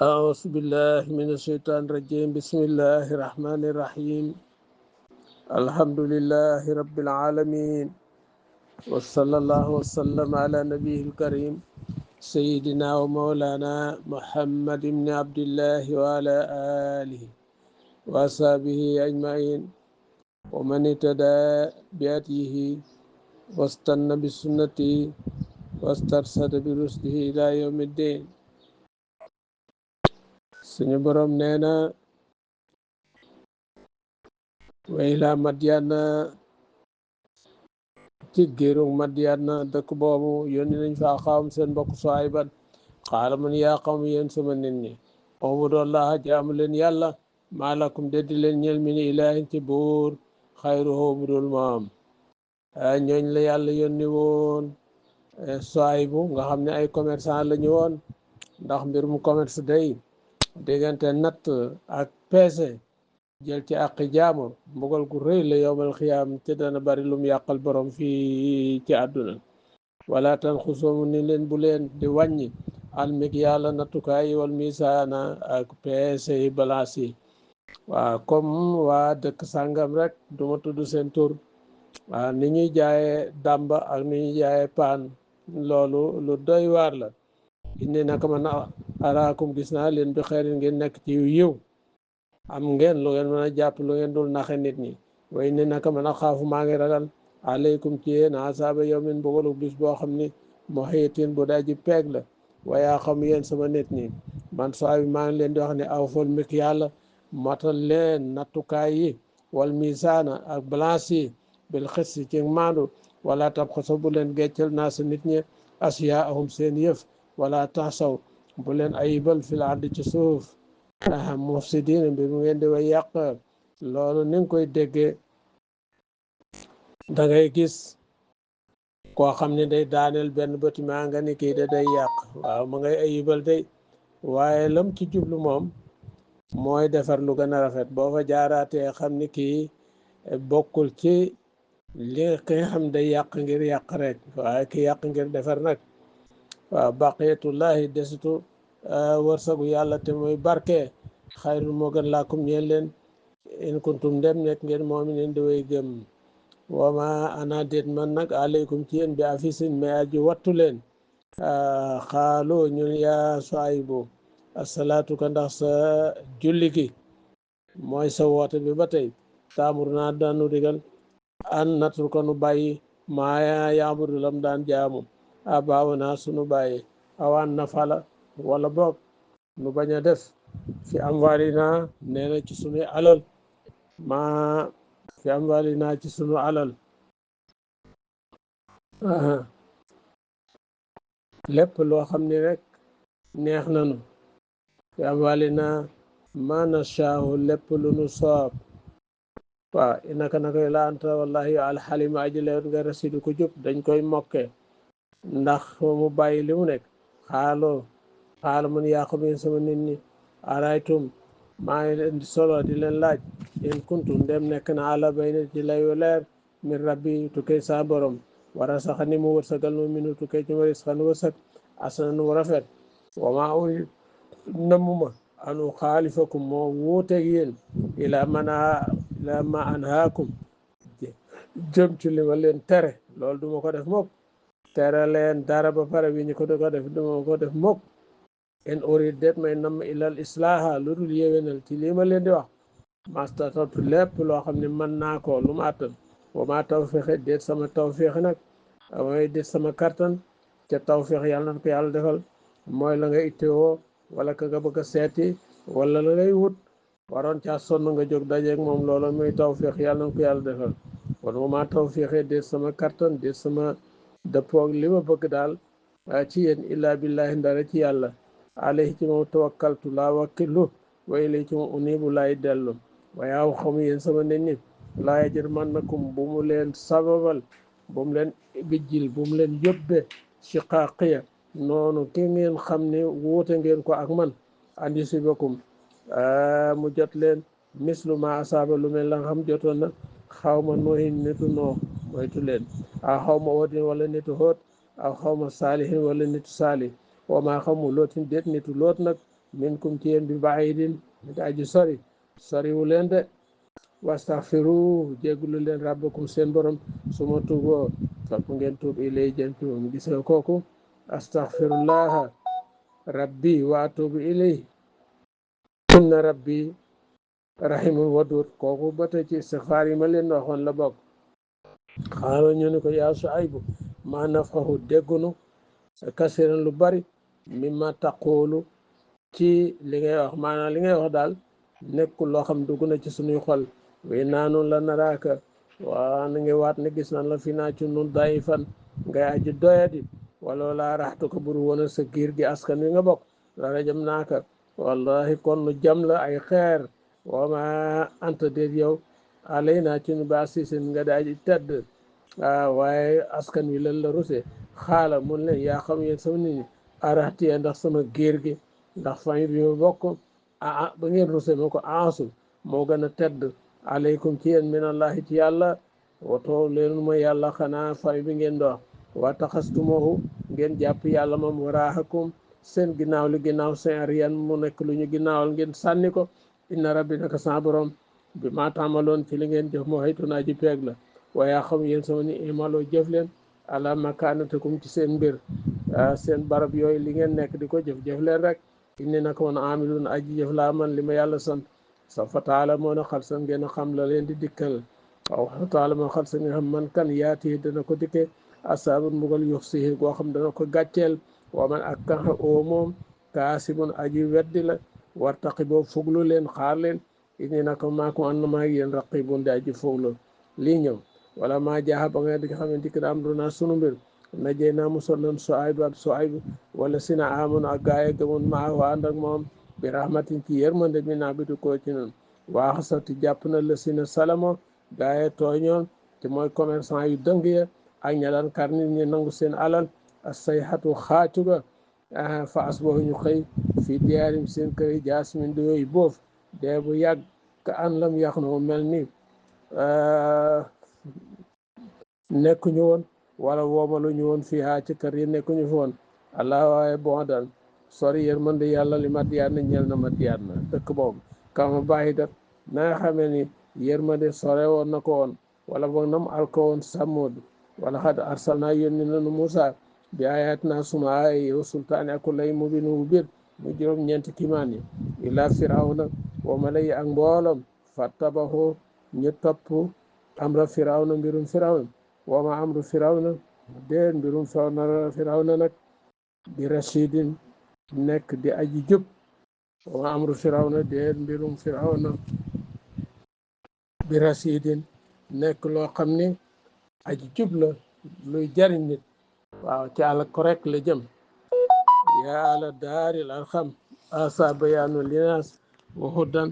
أعوذ بالله من الشيطان الرجيم بسم الله الرحمن الرحيم الحمد لله رب العالمين وصلى الله وسلم على نبيه الكريم سيدنا ومولانا محمد بن عبد الله وعلى آله وأصحابه أجمعين ومن اهتدى بهديه واستنى بسنته واسترشد برشده إلى يوم الدين suñu borom nee na wa ilaa Madyana ci giirug Madyana dëkk boobu yónni nañ fa axaawam seen mbokk Suayban qaala man yaa qawmi yéen sama nit ñi ubudullaha jaamu leen yàlla maa lakum deddi leen ñel min ilaahin ci buur xayruhu budul moom ñooñ la yàlla yónni woon Suaybu nga xam ne ay commerçant la ñu woon ndax mbirum commerce day diggante natt ak peese jël ci àqi jaamur mbugal gu rëy la yowmal xiyaam te dana bari lum yàqal borom fii ci àdduna wala tan xusoomu ni leen bu leen di wàññi almig yàlla nattukaay wal misaana ak peese yi balance yi waaw comme waa dëkk sàngam rek duma tudd seen tur waaw ni ñuy jaaye dàmba ak ni ñuy jaaye paan loolu lu doy waar la inni naka man araakum gis naa leen bi xeerin ngeen nekk ci yiw am ngeen lu ngeen mën a jàpp lu ngeen dul naxe nit ñi way ne naka man a xaafu maa ngi ragal aleykum ci yéen asaaba yawmin mbugalu bis boo xam ni muhiitin bu daji peeg la wayaa xam yéen sama nit ñi man soo bi maa ngi leen di wax ne aw fol mik yàlla matal leen nattukaay yi wal misaana ak balance yi bil xis ci maandu wala tab xasa bu leen geccal naa sa nit ñi asiyaahum seen yëf wala taxsaw bu leen ayibal fil ardi ci suuf mufsidin bi mu ngeen di way yàq loolu ni nga koy déggee da ngay gis koo xam ne day daaneel benn bâtiment nga ni kii de day yàq waaw ma ngay ayibal day waaye lam ci jublu moom mooy defar lu gën a rafet boo fa jaaraatee xam ni kii bokkul ci li nga xam day yàq ngir yàq rek waaye ki yàq ngir defar nag waaw baqiyatullahi desitu wërsëgu yàlla te mooy barke xayrul moo gën laakum ñeen leen in kuntum dem nekk ngeen moom leen di way gëm wama ana déet man nag aleykum ci yéen bi afisin mais aji wattu leen xaalo ñun yaa Suaybu asalaatu ka ndax sa julli gi mooy sa woote bi ba tey taamur naa daanu digal an natul ko nu bàyyi maa yaabudu lam daan jaamu abaaw naa sunu bàyyi awaan na fala wala boog nu bañ a def fi amwaalina nee na ci sunu alal maa fi amwaalina ci sunu alal lépp loo xam ni rek neex nanu fi amwaalina ma nashaahu lépp lu nu soob waaw inaka na koy la anta wallahi alxalima aji leer nga rasidu ko jub dañ koy mokke ndax mu bàyyi li mu nekk xaala mun yaa xam yéen sama nit ñi araytum maa ngi leen di solo di leen laaj in kuntum dem nekk na ala bayna ci layu leer min rabbi tukkee saa borom wara saxa ni mu wërsëgal mu minu tukkee ci ma risqan wërsëg asanan wu rafet wa maa uri namuma anu xaalifakum moo wuuteeg yéen ila ma anhaakum jëm ci li ma leen tere loolu duma ko def mukk tere leen dara ba pare bi ñu ko def duma ko def mukk en urid det may nam ilal islaaha lu dul yéwénal ci lii ma leen di wax mastatatu lépp loo xam ne mën naa ko lu ma attan wa ma tawfiqi déet sama tawfiq nag mooy déet sama kattan ca tawfiq yàlla na ko yàlla defal mooy la nga ittewoo wala ka nga bëgg a seeti wala la ngay wut waroon caa sonn nga jóg dajeeg moom loolu muy tawfiq yàlla na ko yàlla defal kon wa ma tawfiqi déet sama kattan déet sama dëppoog li ma bëgg daal ci yéen illaa billahi ndara ci yàlla alayhi ci moom tawakkaltu laa wakkilu wa ilayhi ci moom unibu laay dellu waaye aw xam yéen sama nit ñi laa yajrimannakum bu mu leen sababal bu mu leen bijjil bu mu leen yóbbe shiqaaqiya noonu ki ngeen xam ne wuute ngeen ko ak man andi sibakum mu jot leen mislu ma asaaba lu mel la nga xam jotoon na xaw ma noohin nitu noo moytu leen aw xaw ma oodin wala nitu hóot aw xaw ma saalihin wala nitu saalih wa maa xamu lootin déet nitu loot nag minkum ci yéen bi baidin mi aji soriwu leen de wastaghfiru jéggulu leen rabbakum seen borom suma tuuboo topp ngeen tuub ilay jëm ci moom gis nga kooku astaghfirullaha rabbi wa atubu ilay inna rabbi rahimun wadud kooku ba tey ci istighfar yi ma leen waxoon la bokk. xaalo ñu ne ko yaa Shuaybu ma nafqahu déggunu kasiran lu bari mimma taqulu ci li ngay wax maanaam li ngay wax daal nekkul loo xam dugg na ci suñuy xol wi naanu la naraaka waa na ngi waat ne gis nan la fi naa ci nun dayi fan ngay aji doyadi wala laa raxtu ko buru woon sa giir gi askan wi nga bokk la rajam naaka wallahi kon nu jam la ay xeer wama anta déet yow alay naa ci nu ba sisin nga di aji tedd waaye askan wi lan la ruse xaala mun leen yaa xam yéen sama nit ñi araxtiye ndax sama giir gi ndax famille bi ma bokk ba ngeen ruse ma ko aasul moo gën a tedd aleykum ci yéen minallahi ci yàlla woto leenu ma yàlla xanaa famille bi ngeen dox wa taxastumohu ngeen jàpp yàlla moom waraaxakum seen ginnaaw li ginnaaw seen riyan mu nekk lu ñu ginnaawal ngeen sànni ko inna rabbi naka sa borom bi maa taamaloon ci li ngeen jëf moo xëytu naa ji peeg la waaye xam yéen sama ni imaloo jëf leen ala makaanatakum ci seen mbir seen barab yooyu li ngeen nekk di ko jëf leen rek inni naka woon amilun aji jëf laa man li ma yàlla sant sa fa taala moo na xal sa ngeen a xam la leen di dikkal waaw fa taala moo xal sa nga xam man kan yaati dana ko dikke asaabun mbugal yux sihi goo xam dana ko gàcceel waa man ak kaxa oo moom kaasibun aji weddi la wartaqi boo fuglu leen xaar leen inni naka maakum ànd maa yéen raqibun di aji fuglu lii ñëw wala maa jaaxa ba nga di nga xamante ki am duna sunu mbir na jey naa musal nañ Shuaybu wala sina amoon ak gaay gëmoon maa waa ànd ak moom bi rahmatin ci yërmande mi naa bi du ko ci noonu waa xasati jàpp na la sina salamo gaay tooñoon te mooy commerçant yu dëng ya ak ña daan kar nit ñi nangu seen alal as sayxatu xaacuga fa asbahu ñu xëy fii diyaarim seen kër yi jaasmin di yooyu boof dee bu yàgg ka an lam yax na mel ni nekkuñu woon wala woomaluñu woon fii haa ci kër yi nekkuñu fi woon allah waaye bon dal sori yërmande yàlla li Madiyaan na ñel na Madiyaan na dëkk boobu kama bàyyi dat na nga xamee ni yërmande sore woon na ko woon wala boog nam al ko woon Samud wala xad arsalna yónni nanu Musa bi ayatina suma ay wa sultaani aku lay mu bin wu bir mu juróom ñeenti kimaan yi ila firawna wa malay ak mboolom fattabahu ñu topp amra firawna mbirum firawna wa ma amru firawna déet mbirum firawna nag bi rashidin nekk di aji jub wa ma amru firawna déet mbirum firawna bi rashidin nekk loo xam ni aji jub la luy jariñ nit waaw ci àll correct la jëm yaa ala daaril arxam asa bayaanu linaas wa hudan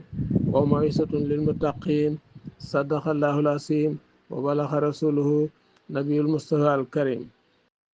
wa mawisatun lil muttaqin sadaqa allahu al asim wa balaxa rasuluhu nabiyul mustafa al karim